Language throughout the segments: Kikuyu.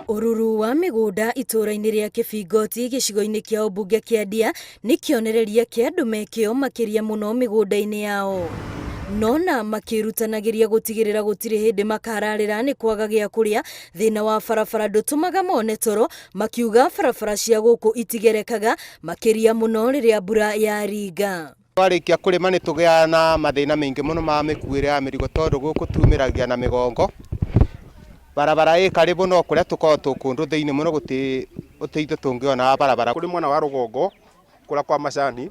Ũruru wa mĩgũnda itũũra-inĩ rĩa Kĩbingoti gĩcigo-inĩ kĩa ũmbunge kĩa Ndia nĩ kĩonereria kĩa andũ me kĩo makĩria mũno mĩgũnda-inĩ yao. Nona makĩrutanagĩria gũtigĩrĩra gũtirĩ hĩndĩ makararĩra nĩ kwaga gĩa kũrĩa, thĩna wa barabara ndũtũmaga mone toro, makiuga barabara cia gũkũ itigerekaga makĩria mũno rĩrĩa mbura yaringa. Twarĩkia kũrĩma nĩ tũgĩaga na mathĩna maingĩ mũno ma mĩkuĩre ya mĩrigo tondũ gũkũ tumĩragia na mĩgongo. Barabara ĩ karĩbũ no kũrĩa tũkoragwo twĩ kũndũ thĩinĩ mũno gũtirĩ ũteithio tũngĩona wa barabara. Kũrĩ mwena wa rũgongo kũrĩa kwa macani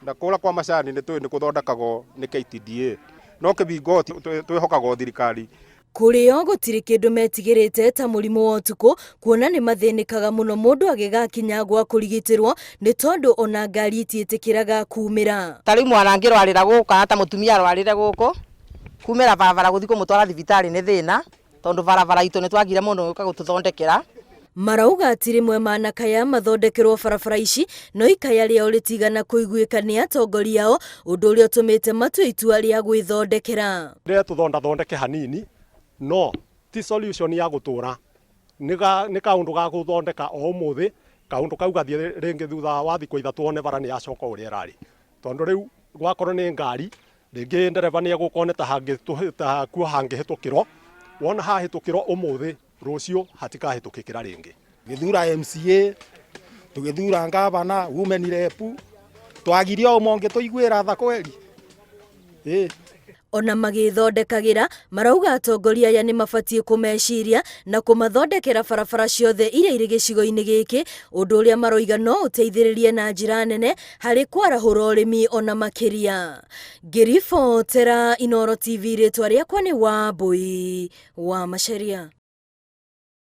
na kũrĩa kwa macani nĩ tũĩ nĩ kũthondekagwo nĩ KTDA no Kĩbingoti twĩhokaga o thirikari. Kũrĩ o gũtirĩ kĩndũ metigĩrĩte ta mũrimũ wa ũtukũ kuona nĩ mathĩnĩkaga mũno mũndũ agĩgakinya gwa kũrigitĩrwo nĩ tondũ ona ngari itiĩtĩkĩraga kumĩra. Ta rĩu mwana angĩrwarĩra gũkũ kana ta mũtumia arwarĩre gũkũ, kumĩra barabara gũthiĩ kũmũtwara thibitarĩ nĩ thĩna tondũ barabara itũ nĩ twagire mũndũ ũgũka gũtũthondekera. Marauga atĩ rĩmwe manakaya mathondekerwo barabara ici no ikaya rĩao rĩtigana kũiguĩka nĩ atongoria ao ũndũ ũrĩa ũtũmĩte matue itua rĩa gwĩthondekera. Rĩrĩa tũthondathondeke hanini no ti solution ya gũtũra nĩ kaũndũ ga gũthondeka o ũmũthĩ kaũndũ kau gathiĩ rĩngĩ thutha wa thikũ ithatũ one bara nĩ yacoka ũrĩa ĩrarĩ tondũ rĩu gwakorwo nĩ ngari rĩngĩ ndereba nĩ egũka one ta kuo hangĩhĩtũkĩrwo wona hahĩtũkĩrwo ũmũthĩ rũciũ hatikahĩtũkĩkĩra rĩngĩ. Tũgĩthura MCA, tũgĩthura ngavana, women rep, twagirie o ũmwe ũngĩtũiguĩra tha kweri. Ĩĩ. Ona magĩthondekagĩra marauga atongoria aya nĩ mabatiĩ kũmeciria na kũmathondekera barabara ciothe iria irĩ gĩcigo-inĩ gĩkĩ ũndũ ũrĩa maroiga no ũteithĩrĩrie na njĩra nene harĩ kwarahũra ũrĩmi ona makĩria. Ngĩribotera Inooro TV rĩtwa rĩakwa nĩ Wambui wa Macharia.